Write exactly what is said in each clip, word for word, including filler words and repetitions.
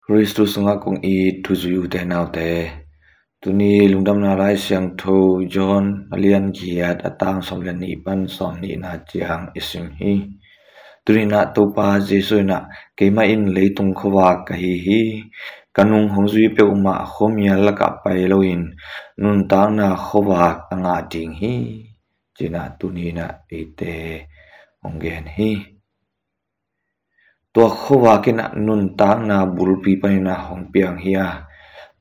Khristu sungah kong it thuzui ute naute, tuni Lungdamna Lai Siangtho John a lian giat, a tang sawm le nih pan sawm nihna ciang i sim hi. Tuni inah Topa Jesu inah, "Keimah in leitung khuavak ka hi hi. Ka nung hong zui peuhmah khuamial lakah pai loin nuntakna khuavak a ngah ding hi," ci-inah tuni inah eite hong gen hi. Tua khuavak inah nuntakna bulpi paninah hong piang hi a,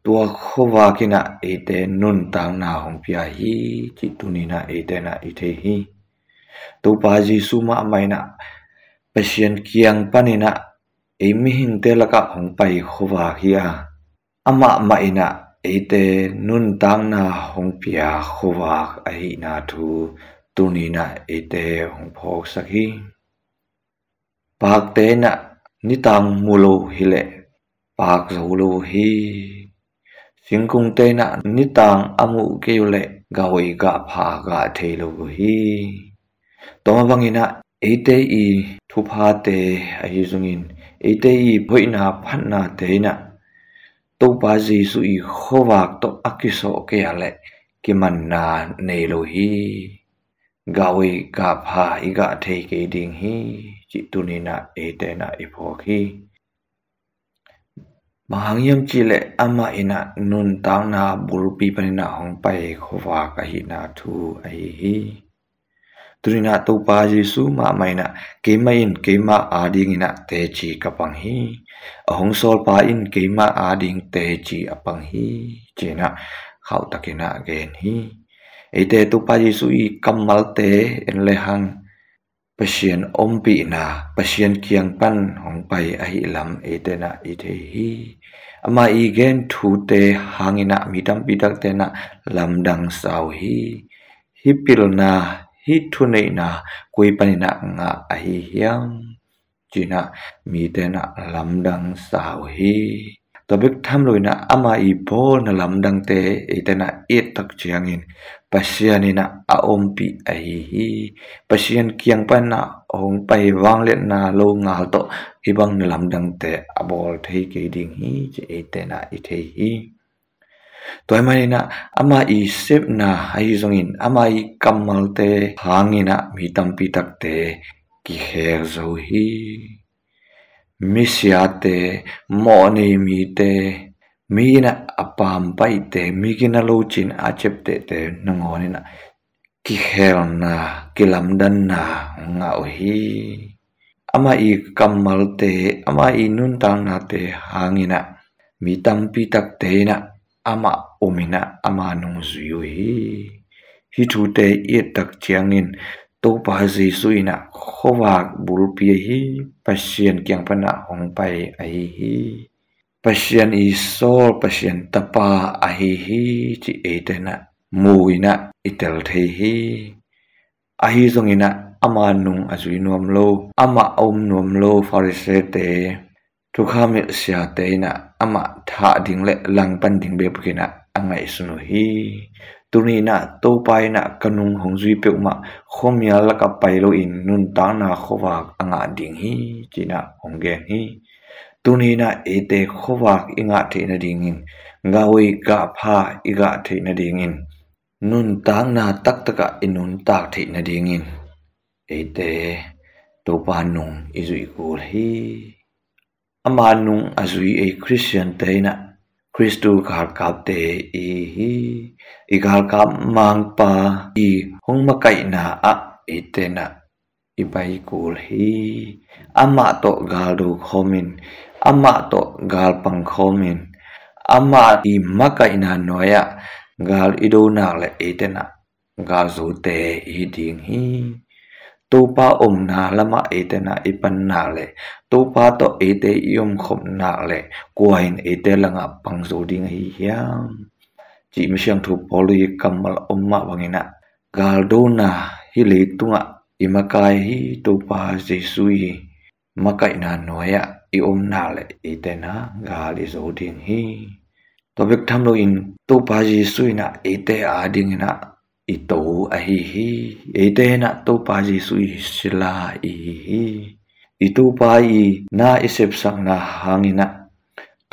tua khuavak inah eite nuntakna hong pia hi, cih tuni inah eite inah i thei hi. Topa Jesu mahmah inah Pasian kiang paninah ei mihingte lakah hong pai khuavak hi a, amah mah inah eite nuntakna hong pia khuavak ahihna thu tuni inah eite hong phawksak hi. Pakte inah nitang mu lo hileh pak zo lo hi. Singkungte inah nitang a muh kei uh leh gah hoih gah pha gah thei lo uh hi. Tua mah bang inah eite i thuphate ahi zongin, eite i hoihna phatnate inah Topa Jesu i khuavak tawh a kisawh kei a leh kimanna nei lo hi. Gah hoih gah pha i gah thei kei ding hi, cih tuni inah eite inah i phawk hi. Bang hang hiam cihleh amah inah nuntakna bulpi paninah hong pai khuavak ahihna thu ahi hi. Tuni inah Topa Jesu mahmah inah, "Keimah in keimah ading inah teci ka pang hi. A hong sawlpa in keimah ading teci a pang hi," ci-inah khauhtak inah gen hi. Eite Topa Jesu i kammalte en lehang Pasian ompihna, Pasian kiang pan hong pai ahih lam eite inah i thei hi. Amah i gen thute hang inah mi tampi takte inah lamdang sa uh hi. Hih pilna, hih thuneihna koi pan inah ngah ahi hiam, ci-inah mite inah lamdang sa uh hi. Tua bek tham lo inah amah i bawlna lamdangte eite inah i et tak ciangin Pasian inah a ompih ahi hi. Pasian kiang pan inah hong pai vangliatna lo ngal tawh hih bang na lamdangte a bawl thei kei ding hi, ci eite inah i thei hi. Tua ahih manin ah amah i sepna ahi zongin, amah i kammalte hangin ah mi tampi takte kikhel zo hi. Misiate, mawhnei mite, mi in ah a pampaihte, mi gina lo cin a ciaptehte nangawn in ah kikhelna, kilamdanna ngah uh hi. Amah i kammalte, amah i nuntaknate hangin ah mi tampi takte in ah amah om in ah ama nung zui uh hi. Hih thute i et tak ciangin Topa Jesu in ah khuavak bulpi ahi, Pasian kiang pan ah hong pai ahi hi. Pasian i sawl, Pasian tapa ahi hi, ci eite in ah mu in ah i tel thei hi. Ahi zongin ah ama nung a zui nuam lo, amah a om nuam lo Farisee-te, thukham hilh siate in ah amah thah ding le langpan ding bekbek in ah a ngaihsun uh hi. Tuni in ah Topa in ah ka nung hong zui peuhmah khuamial lakah pai loin nuntakna khuavak a ngah ding hi, ci in ah hong gen hi. Tuni in ah eite khuavak i ngah theih nadingin, gah hoih gah pha i gah theih nadingin, nuntakna taktak ah i nuntak theih nadingin eite Topa nung i zuih kul hi. Ama nung a zui ei Khristiante in ah Khristu galkapte i hi hi. I galkap Mangpa i hong makaihna ah eite in ah i pai kul hi. Amah tawh gal do khawmin, amah tawh gal pang khawmin, amah i makaihna nuai-ah gal i do nak leh eite in ah gal zote i hi ding hi. Topa omna lamah eite in ah i pan nak leh, Topa tawh eite i omkhop nak leh, kua in eite langah pang zo ding ahi hiam, cih Misiangtho Paul i kammal om mah bangin ah, galdona hih leitungah i makai hi. Topa Jesu i makaihna nuai-ah i om nak leh eite in ah gal i zo ding hi. Tua bek tham loin Topa Jesu in ah eite adingin ah i to ahi hi. Eite in ah Topa Jesu i sila i hi hi. I Topa i na i sepsakna hangin ah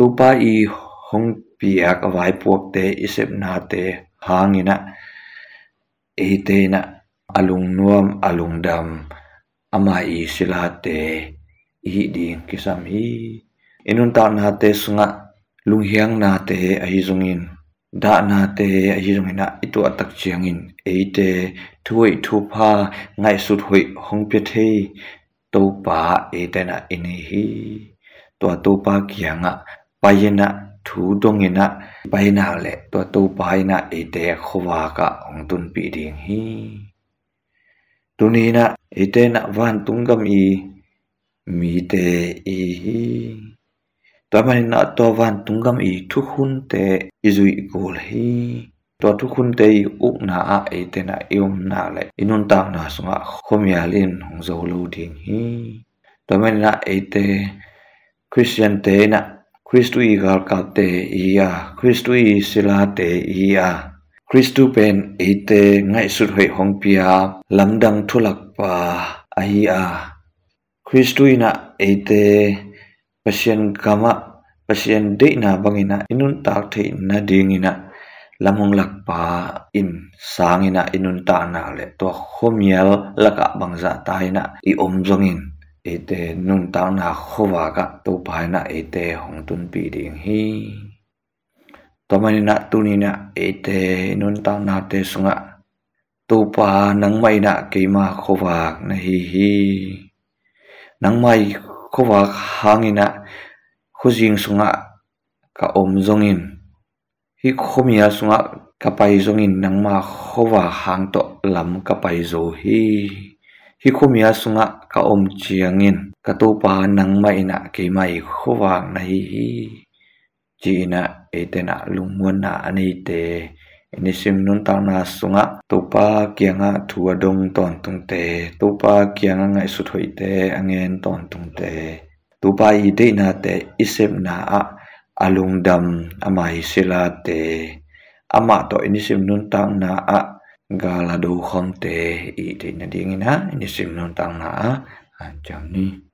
Topa i hong piak a vaipuakte i sepnate hangin ah eite in ah a lungnuam, a lungdam, ama i silate i hih ding kisam hi. I nuntaknate sungah lunghiangnate ahi zongin, dahnate ahi zongin ah i tuahtak ciangin eite thuhoih thupha, ngaihsut hoih hong pia thei Topa eite in ah i nei hi. Tua Topa kiangah pai in ah, thu dong in ah pai in ah leh tua Topa in ah eite khuavak ah hong tunpih ding hi. Tuni in ah eite in ah vantung gam i mite i hi. Tua manin ah tua vantung gam i thukhunte i zuih kul hi. Tua thukhunte i ukna ah eite in ah i omna leh i nuntakna sungah khuamial in hong zo lo ding hi. Tua manin ah eite Khristiante in ah Khristu i galkapte i hi a, Khristu i silate i hi a, Khristu pen eite ngaihsut hoih hong pia lamdang thulakpa ahi a, Khristu in ah eite Pasian gamah, Pasian deihna bangin ah i nuntak theih nadingin ah lam hong lakpa in sang in ah i nuntakna leh tua khuamial lakah bangzah ta in ah i om zongin eite nuntakna khuavak ah Topa in ah eite hong tunpih ding hi. Tua manin ah tuni in ah eite i nuntaknate sungah Topa nangmah in ah keima khuavak na hi hi. Nangmah i khuavak hangin ah khuazing sungah ka om zongin, hih khuamial sungah ka pai zongin nangmah khuavak hang tawh lam ka pai zo hi. Hih khuamial sungah ka om ciangin ka Topa nangmah in ah keima i khuavak na hi hi, ci-in ah eite in ah lungmuanna a neite i nisim nuntakna sungah Topa kiangah thu a dong tawntungte, Topa kiangah ngaihsut hoihte a ngen tawntungte, Topa i deihnate i sepna ah a lungdam, ama i silate, amah tawh i nisim nuntakna ah gal a dokhawmte i theih nadingin ah i nisim nuntakna ah hanciam ni.